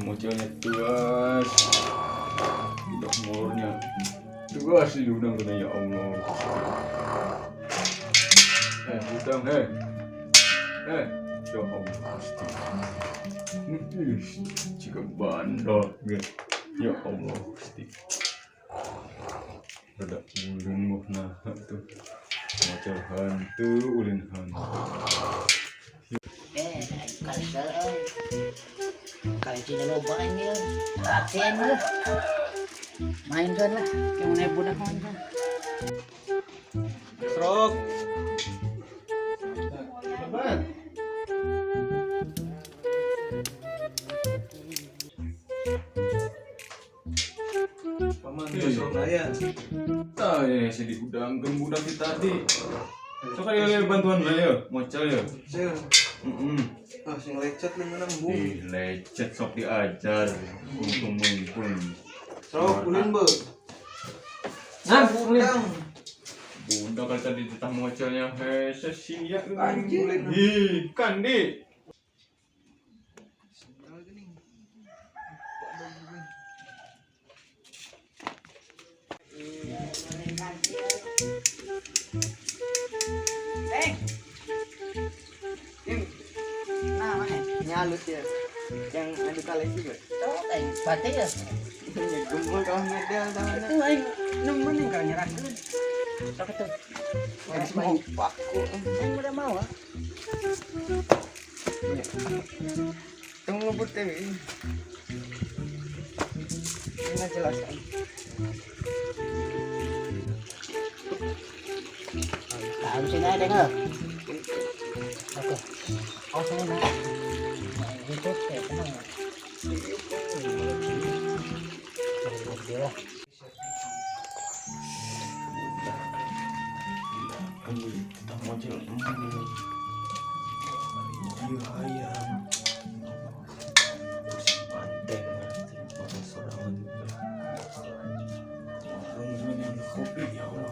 Mocelnya tuas. Udah molornya. Tuas di udang kena ya Allah. Udang hei. Ya Allah Gusti. Jika bandol gitu. Ya Allah Gusti. Rada ulin mah nah tuh. Mocel hantu ulin hantu. Kalsel euy. Kalcina loba ini euy. Latihan lah. Mainkeun lah. Yang mana budak main. Stroke. Paman, stroke aya. Tah, ya saya dihudangkeun budak di tadi. Sok kali bantuan lah ya, mocel ya. Sel. Heeh. Ah, sing lecet nih menang, Bung. Ih, lecet sok diajar. Untung mumpun. Stroke ulin, Be. Nah, Udang. Budak kali tadi ditah mocelnya hese sia. Anjir. Ih, kan di. Sendal geuning. Nah, mana? Nyalus ya. Yang adu kalesi, Be. Tuh, aing bate ya. Gembul kalah medal tangannya. Itu aing nemen yang kalau nyerahkeun. Sok atuh. Mau paku. Aing udah mau ah. Tunggu ngebut teh. Ini jelaskan. Tahu sih ada nggak? Oke. Oh, saya nak. Itu kayak tenang. Dia lah. Kan ditah mocel. Iya ayam. Manten makan sorangan juga. Warung ini yang kopi ya Allah.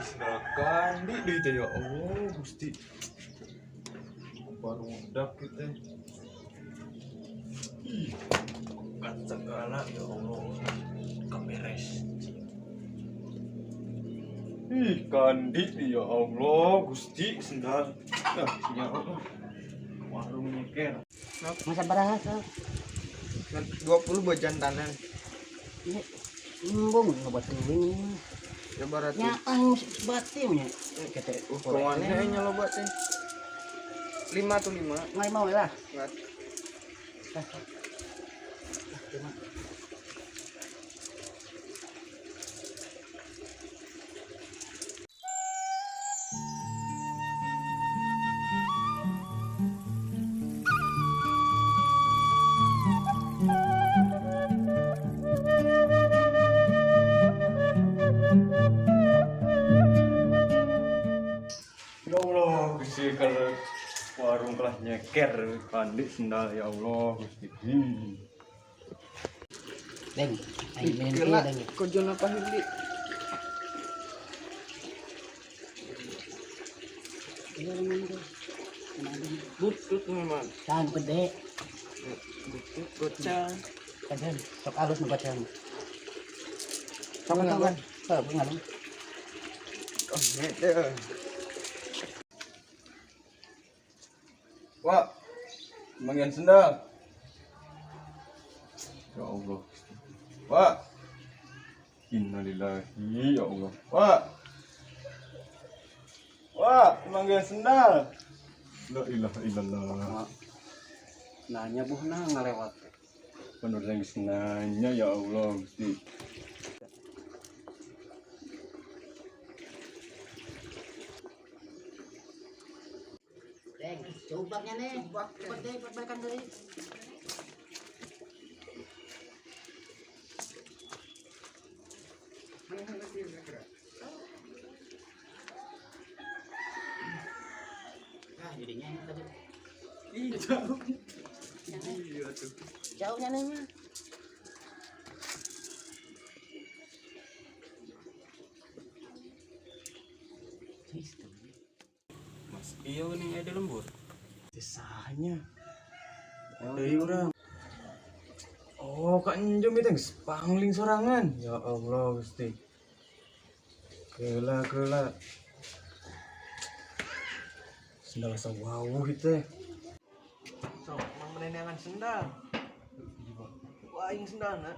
Silakan di duit ya Allah Gusti. Barudak kita. Ih, pekat segala ya Allah. Kaberes. Ih, kandi ya Allah Gusti sendal. Nah, sinyal Allah. Warung nyeker. Masa berapa sok? 20 buat jantanan. Ini embung ngebuat ini. Ya barat. Nya aing bati nya. Kete Kawannya nya loba teh. 5 tuh 5. Ngai mau lah. Nggak. Ya Allah, Gusti kalau warung kelas nyeker kandi sendal ya Allah Gusti. Deng, aing minum Gila, deng. kojona pahili. Butut memang. Tahan gede. Butut gocang. Kadang sok alus nu bacaan. Sok ngalung. Sok ngalung. Oh, mede. Wak, mangian sendal. Ya Allah. Wak. Innalillahi ya Allah. Wak. Wak, mangian sendal. La ilaha illallah. Nanya buhna ngalewat. Bener yang nanya ya Allah Gusti. Deng, cobaknya nih. Cepet deh, perbaikan deui. Nah, jadinya yang tadi. Ih, jauh. Iya tuh. Jauhnya nih mah. Iya geuning aya di lembur. Sahnya. Deui urang. Oh, Kak Enjum itu geus pangling sorangan. Ya Allah, Gusti. Keula keula. Sendal asa wawuh itu teh. Sok, mang meneneangan sendal. Wah, aing sendalna.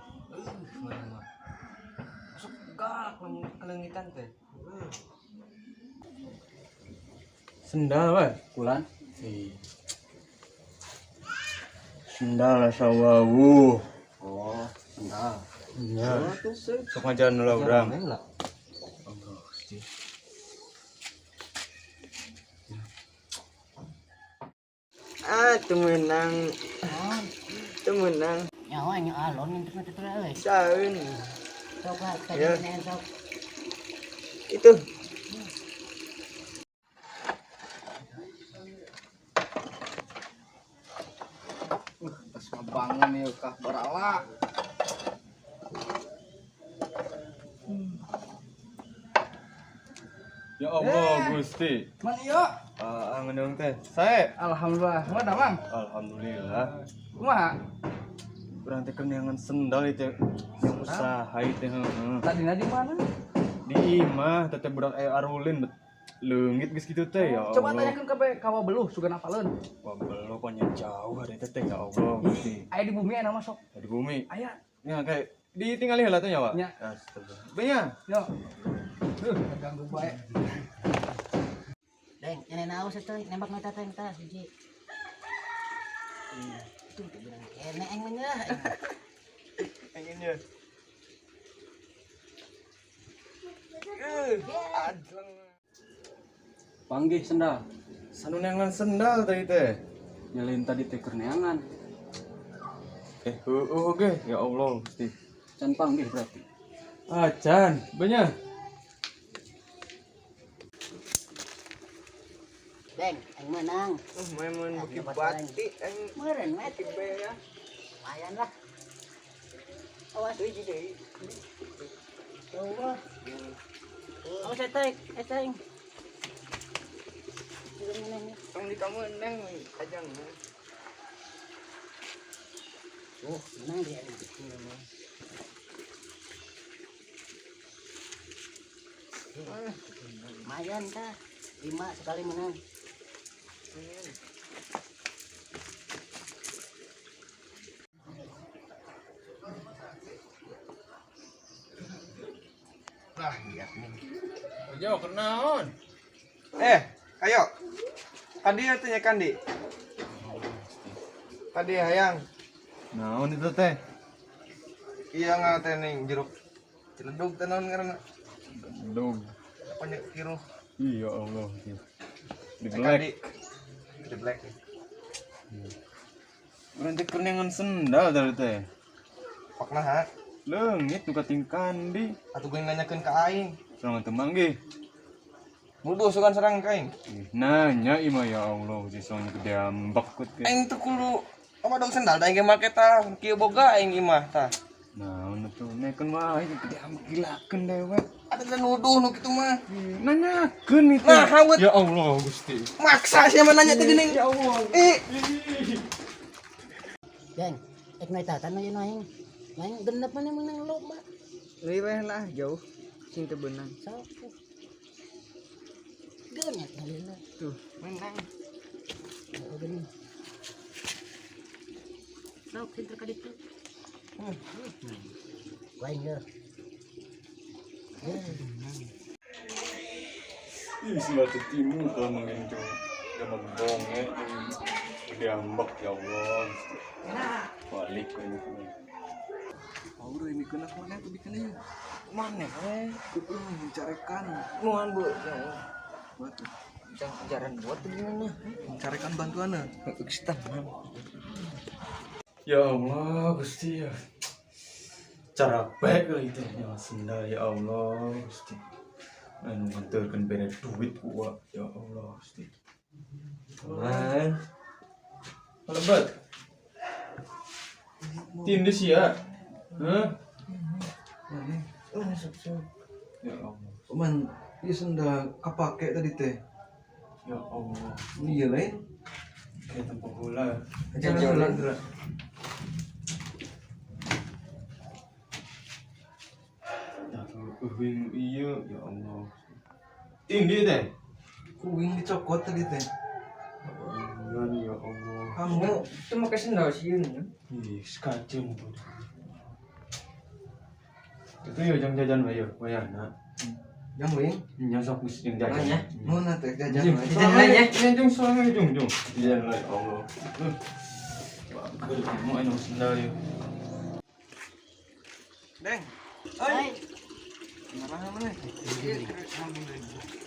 Mana mah. Sok galak lamun kaleungitan teh. Sendal wae. Kulan. Ih. Sendal asa wawuh. Oh, sendal. Nya. Sok ngajaran heula urang. Lah. Allah, Gusti. Ah, teu meunang. Teu meunang. Nyawa nya alon yang teh teh euy. Saeun. Sok lah, Ya. tadi sok. Itu. Tas ngabangun ieu kah barala. Ya Allah, Gusti. Man ieu? Ah, ngeundeung teh. Sae. Alhamdulillah. Kumaha Mang? Alhamdulillah. Kumaha? Urang teh keneangan sendal itu yang usaha itu heeh. Tadina di mana? Di imah teh budak aya arulin bet leungit geus kitu teh ya Allah. Coba tanyakeun ka kawa beluh sugan apaleun. Wah, beluh pokoknya jauh ada teh teh ya Allah Gusti. Aya di bumi aya masuk. Di bumi. Aya. Ya kayak ditinggali heula teh nya, Pak. Nya. Astaga. Benya. Yo. Ganggu bae. Deng, ini naos itu nembak mata teh tas hiji. Tuh bilang kene aing mah nya. Anginnya. Adleng. Panggih sendal. Sanuneangan sendal tadi teh. Nyalain tadi teh keur neangan. Heueuh oge ya Allah Gusti. Can panggih berarti. Acan, benya. Deng, aing menang. Memang beki batik aing Meureun mah beki be ya. Lumayan lah. Awas. Hiji deui. Coba. Awas eta, eta aing. Tong di kamu neng ajang. Oh, menang dia. Lumayan kah? 5 sekali menang. Ah, iya nih. Ojo kenaon? Ayo. Kandi atuh nya kandi. Kandi hayang. Naon itu teh? Iya nggak ning jeruk. Ciledug teh naon ngaranna? Dug. Pokoknya kiruh. Iya Allah. Di Kandi. black. Di black. Urang teh keneangan sendal tadi teh. Pakna ha. Leungit nu kating kandi. Atuh geuning nanyakeun ka aing. Sorangan teu manggih. Muduh sugan serang ka aing. Ih, nanya imah ya Allah, si song gede ambek kut ke. Aing teu kudu apa dong sendal da aing ge make tah kieu boga aing imah tah. Naon atuh nekeun wae gede ambek gilakeun dewek. Ada teh nuduh nu kitu mah. Nanyakeun itu. Nah, hawet. Ya Allah, Gusti. Maksa sia mah nanya teh geuning. Ya Allah. Ih, Deng, ek naik tatan aja aing. Aing genep mana menang lomba. Leuwih lah jauh sing teu beunang. Sok. Genyet dalila. Tuh, menang. Oh, geuning. Sok sinter ka ditu. Ku aing ge. Ih, sendal teh timu kalau mangin cuma. Gampang bonge gede ambek ya Allah, Gusti. Balik ke ini. Aura ini kena mana tuh bikin ini? Mana eh? Mencarekan. Nuhan bu. Buat ajaran buat tuh gimana? Mencarekan bantuan. Ya Allah, Gusti ya. Cara baik kali teh nyawa sendal ya Allah, Gusti. Anu nganterkeun bere duit ku ya Allah, Gusti. Man. Lebat. Tindis ya. Hah? Oh, sok sok. Ya Allah. Man, ieu sendal kapake tadi teh. Ya Allah. Iya lain. Kayak tempat bola. Jalan. Ya uing iya ya Allah. Tinggi teh. Kuing dicokot tadi teh. Ya Allah. Kamu Itu pakai sendal sieun. Ih, kacau tuh. Itu yo jang jajan wae yo, wayana. Yang wing. Nya sok geus jeung jajan. Nanya. Mun teh jajan wae. Jajan lain ya? Jajan soalnya jung jung. Jajan lain Allah. Bagus, mau anu sendal yo. Deng. Hai. Marah mana?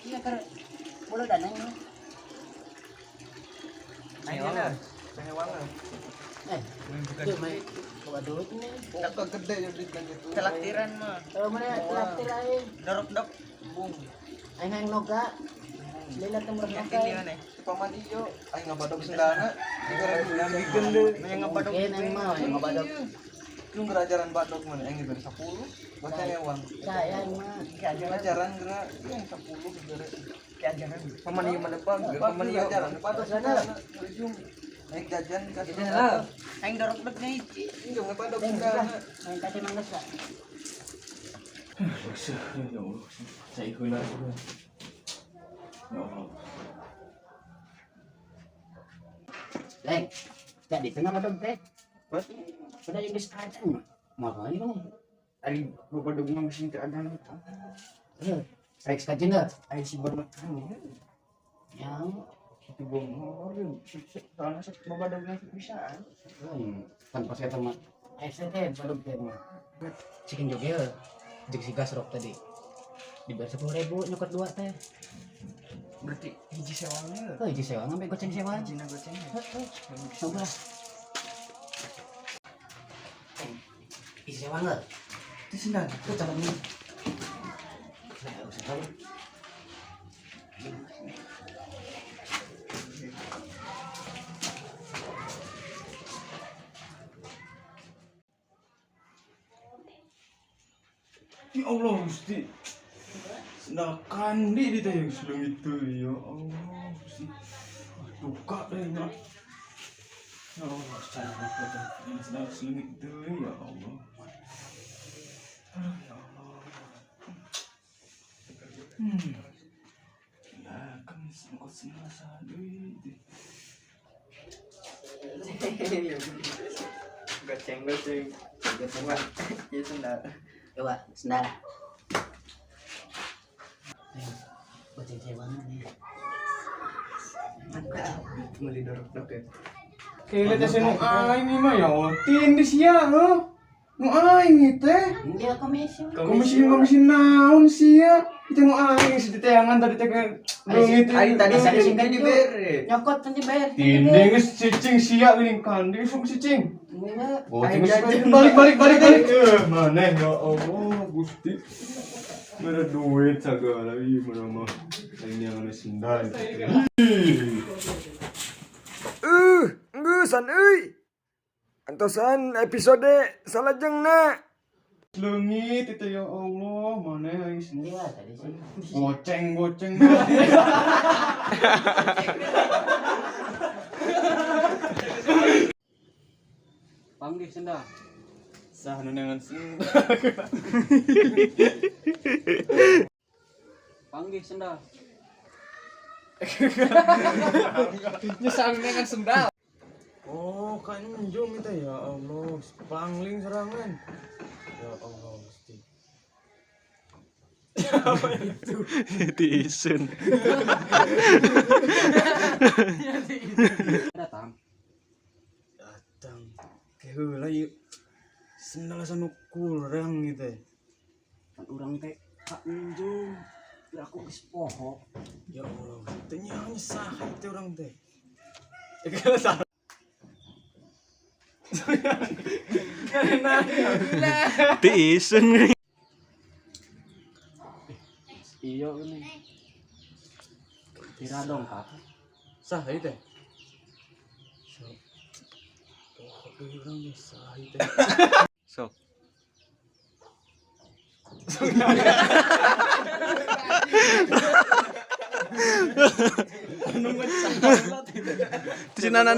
Iya keur bola danang mah. Ayo lah. Hewan. Eh, itu mah bawa duit nih. Kok gede jadi kan itu. Telaktiran mah. Kalau mana traktir aing. Dorok-dok. Bung. Aing hayang noga. Lila teh murah noga. Yakin di mana? Paman iyo, aing ngabadog sendalna. Dikira bikin deh. Yang ngabadog. Mungkin aing mah yang ngabadog. Lu ngerajaran badog mana? Aing diberi 10, baca ewang. Saya aing mah. Ajaran gerak yang 10 diberi. Keajaran. Paman ieu mah depan, paman ieu ajaran badog sendalna. Ujung. Aing jajan kasih. Jajan lah. Aing dorok-dok hiji. Ujung badog sendalna. Aing kasih manggas lah. Ya Allah. Saya heula. Ya Allah. Leng, tadi tengah badog teh. Pada yang geus acan mah. Makanya mah. Ari babadog mah geus teu ada. Heuh, rek kajeun teu? Ari si barmak. Yang Itu bongor, soalnya babadogna bisaan. Tanpa saya mah. Eh, teh badog teh mah. Cikin jogel. Jeung si gasrok tadi. Dibayar 10.000 nyokot dua teh. Berarti hiji sewangnya. Heuh, hiji sewang sampai goceng sewang. Hijina gocengnya. Heuh, coba. Hiji sewang heuh. Itu sendal. Itu calon ini. Nah, usah tahu. Ya Allah Gusti. Sendal kandi di teh yang selung itu ya Allah Gusti. Duka deh nya. Ya Allah, secara apa sendal selung itu ya Allah. Aduh ya Allah. Ya kan sengkot sendal sadu. Goceng goceng. Goceng mah. Iya sendal. Coba sendal. Ayo, goceng sewang nih. Mantap. Beli dorok-dok ya. Kayaknya teh nu aing mah ya Allah, tindis ya heuh. Nu aing teh. Dia komisi. Komisi komisi naon sia? Itu nu aing si diteangan tadi teh leungit. Ari tadi Tadi sih sing dibere. Nyokot kan dibayar. Tinding geus cicing sia geuning kandi sok cicing. Enggak. Goceng geus balik balik balik balik. Eh, maneh ya Allah Gusti. Mana duit sagala ieu mana mah. Aing neangan sendal. Ngeusan euy. Antosan episode salajengna. Leungit itu ya Allah, maneh aing Enggak tadi sih. goceng goceng. Panggih sendal. Sah nu neangan sendal. Panggih sendal. Nyesal dengan sendal. Oh, kan njum itu ya Allah, pangling serangan. Ya Allah, mesti. Tisun. Datang. Datang. Keheula ieu. Sendal anu kurang gitu ya. Kan urang teh ka njung. Biar aku geus poho. Ya Allah, teh nyaho saha teh urang teh. Eh, salah. Tisun. Iya ini. Tira dong kak. Sah ieu teh. Sok. Poho deui urang teh sah ieu teh. Sok. Si Nanan.